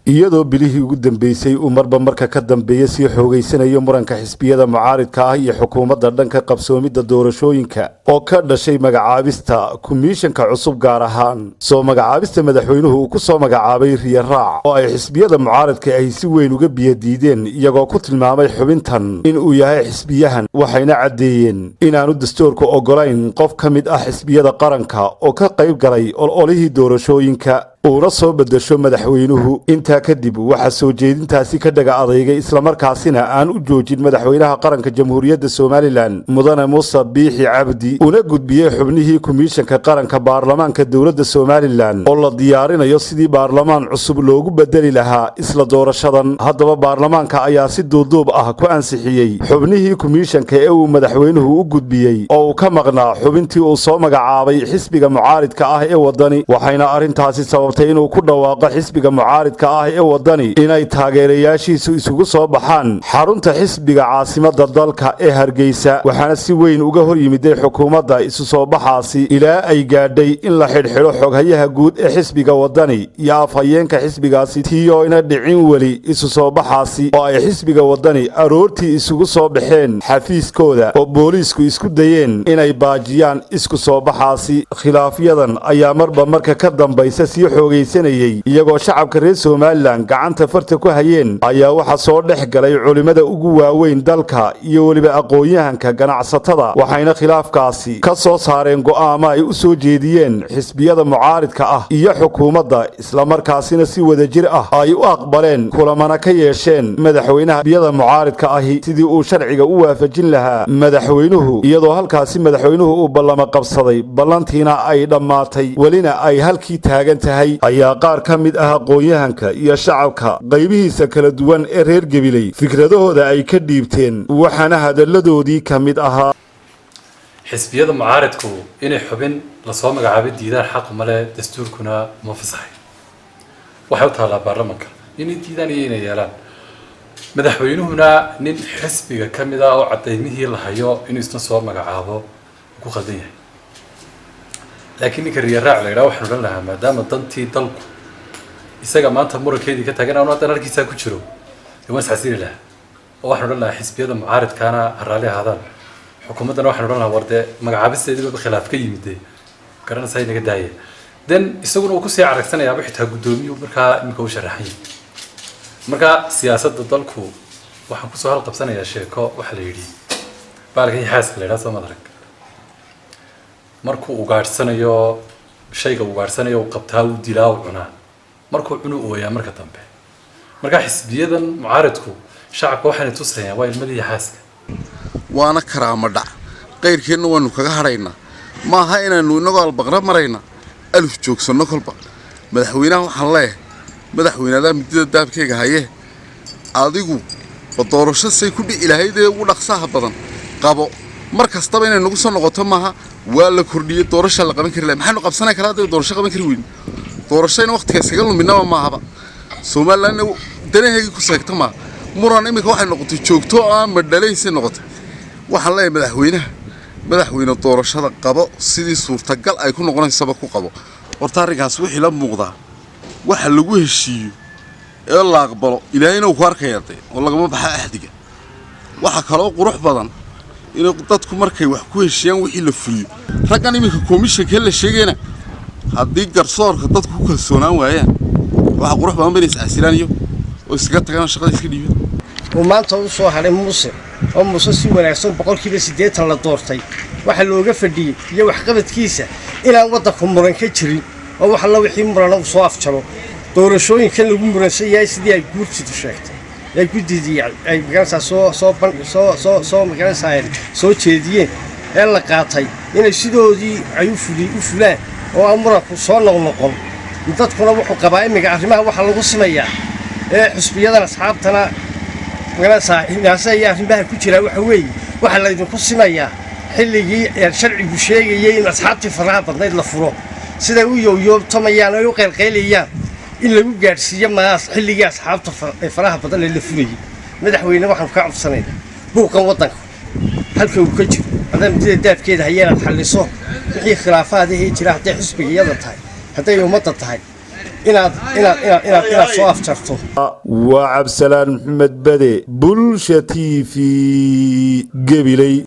Iyadoo bilihii ugu dambeysay uu marba marka ka dambeeya sii xoogeysanayo muranka xisbiyada mucaaridka ah iyo xukuumadda dhanka qabsoomidda doorashooyinka oo ka dhashay magacaabista komishanka cusub, gaar ahaan soo magacaabista madaxweynuhu uu ku soo magacaabay Riyaraac, oo ay xisbiyada mucaaridka ay si weyn uga biyadiideen, iyagoo ku tilmaamay xubintan in uu yahay xisbiyahan, waxayna caddeeyeen inaanu dastuurku oggolayn qof ka mid ah xisbiyada qaranka oo ka qayb galay ololihii doorashooyinka uuna soo beddesho madaxweynuhu. Intaa kadib waxaa soo jeedintaasi ka dhaga adeygay, islamarkaasina aan u joojin, madaxweynaha qaranka Jamhuuriyadda Somaliland, Mudane Muuse Biixi Cabdi, una gudbiyey xubnihii komishanka qaranka baarlamaanka dowladda Somaliland oo la diyaarinayo sidii baarlamaan cusub loogu bedeli lahaa isla doorashadan. Haddaba baarlamaanka ayaa si duuduub ah ku ansixiyey xubnihii komishanka ee uu madaxweynuhu u gudbiyey, oo uu ka maqnaa xubintii uu soo magacaabay xisbiga mucaaridka ah ee Wadani, waxayna arrintaasi sababtay inuu ku dhawaaqo xisbiga mucaaridka ah ee Wadani inay taageerayaashiisu isugu soo baxaan xarunta xisbiga caasimadda dalka ee Hargeysa. Waxaana si weyn uga hor yimiday xukuumadda isu soo baxaasi, ilaa ay gaadhay in la xidhxidho xoghayaha guud ee xisbiga Wadani iyo afhayeenka xisbigaasi, tiiyoo ina dhicin weli isu soo baxaasi oo ay xisbiga Wadani aroortii isugu soo baxeen xafiiskooda, oo booliisku isku dayeen inay baajiyaan isku soo baxaasi. Khilaafyadan ayaa marba marka ka dambaysa sii xoogaysanayey, iyagoo shacabka reer Somaliland gacanta farta ku hayeen ayaa waxaa soo dhex galay culimmada ugu waaweyn dalka iyo weliba aqoon-yahanka ganacsatada, waxayna khilaafkaasi ka soo saareen go'aamo ay u soo jeediyeen xisbiyada mucaaridka ah iyo xukuumadda, islamarkaasina si wadajir ah ay u aqbaleen, kulamana ka yeesheen madaxweynaha xisbiyada mucaaridka ahi sidii uu sharciga u waafajin lahaa madaxweynuhu, iyadoo halkaasi madaxweynuhu uu ballamo qabsaday, ballantiina ay dhammaatay, welina ay halkii taagan tahay, ayaa qaar ka mid ah aqoon-yahanka iyo shacabka qaybihiisa kala duwan ee reer Gebiley fikradahooda ay ka dhiibteen, waxaana hadalladoodii ka mid ahaa: Xisbiyada mucaaridku inay xubin lasoo magacaabay diidaan xaq male, dastuurkuna ma fasaxay. Waxay u taallaa baarlamanka inay diidaan iyo inay yeelaan. Madaxweynuhuna nin xisbiga ka mid ah oo cadaymihii la hayo inuu isna soo magacaabo ku khaldan yahay. Laakiin ninka Riyaraac la yidhaha waxaan odhan lahaa, maadaama dantii dalku isaga maanta murankeedii ka taagan aanu haddana halkiisaa ku jiro, dee waan isxasili lahaa, oo waxaan odhan lahaa xisbiyada mucaaridkaana ha raalli ahaadaan, xukuumaddana waxaan odhan lahaa war dee magacaabisteediiba khilaaf ka yimid, dee garanaysaa, inaga daaya. Then isaguna uu kusii caragsanayaaba xitaa guddoomiyuhu markaa iminka u sharaxan yahay. Marka siyaasadda dalku waxaan kusoo halqabsanayaa sheeko. Waxaa la yidhi baalkan xaaska la yidhaha soo madarag, markuu ugaadhsanayo shayga ugaadhsanayo uu qabtaa, uu dilaa, uu cunaa, markuu cunu ooyaa marka dambe. Marka xisbiyadan mucaaridku shacabka waxaanay tusayaan waa ilmadii xaaska. Waana karaamo dhac, qayrkeenna waanu kaga hadhaynaa. Maaha inaynu innagoo Albaqra marayna alif joogsanno kolba. Madaxweynaha waxaan leeyahay: madaxweyne, adaa midida daabkeyga haye, adigu ba doorasho say ku dhici lahayd ee ugu dhaqsaha badan qabo. Mar kastaba inay nagu soo noqoto maaha. Waa la kordhiyey, doorasha la qaban kari lahay. Maxaynu qabsanay kala hadday doorasho qaban kari weyn? Doorasho in waqtiga iskaga luminaba maahaba. Somalilandna danaheygii ku seegta maaha. Muran iminka waxay noqotay joogto aan madhalaysay noqotay. Waxaan leeyahay madaxweynaha: madaxweyne, doorashada qabo, sidii suurtagal ay ku noqonaysaba ku qabo. Horta arrinkaas wixii la muuqdaa waxa lagu heshiiyo ee la aqbalo, Ilaahayna uu ku arkaya dee, oo lagama baxa axdiga. Waxaa kaloo qurux badan inay dadku markay wax ku heshiiyaan wixii la fuliyo. Raggan iminka komishankee la sheegayna, haddii garsoorka dadku ku kalsoonaan waayaan, waxaa qurux badan ba inay iscasilaan iyo oo iskaga tagaan, shaqada iska dhiibaan. Uu maanta u soo hadhay Muuse, oo Muuse si wanaagsan 80% la doortay, waxaa looga fadhiyey iyo waxqabadkiisa inaan waddanku muran ka jirin, oo wax alla wixii murana uu soo afjaro, doorashooyinkan lagu muransan yahay sidii ay guurtidu sheegtay ee guddidii ay magaranaysaa soo soo soo soo soo magaranaysaa soo jeediyeen ee la qaatay, inay sidoodii ay u fulaan oo aan muranku soo noqnoqon. Dadkuna wuxuu qabaa imminka arrimaha waxaa lagu simayaa ee xusbiyadan asxaabtana magaranaysaa hinaase iyo arrimaha ku jiraa. Waxa weeye waxaa laydinku simayaa xilligii sharcigu sheegayay in asxaabtii faraha badnayd la furo. Siday u yowyoobtamayaan oo u qaylqaylayaan in lagu gaadhsiiyo maas xilligii asxaabta faraha badan ee la furayay. Madaxweyne, waxaanu kaa codsanaynaa buuqan waddanka halka uu ka jiro haddaa midida daabkeeda haya inaad xalliso wixii khilaafaadihii jira, hadday xisbigiyada tahay, hadday ummadda tahay. Inaad soo afjarto. Waa Cabsalaan Maxamed Bade, Bulsha TV, Gebiley.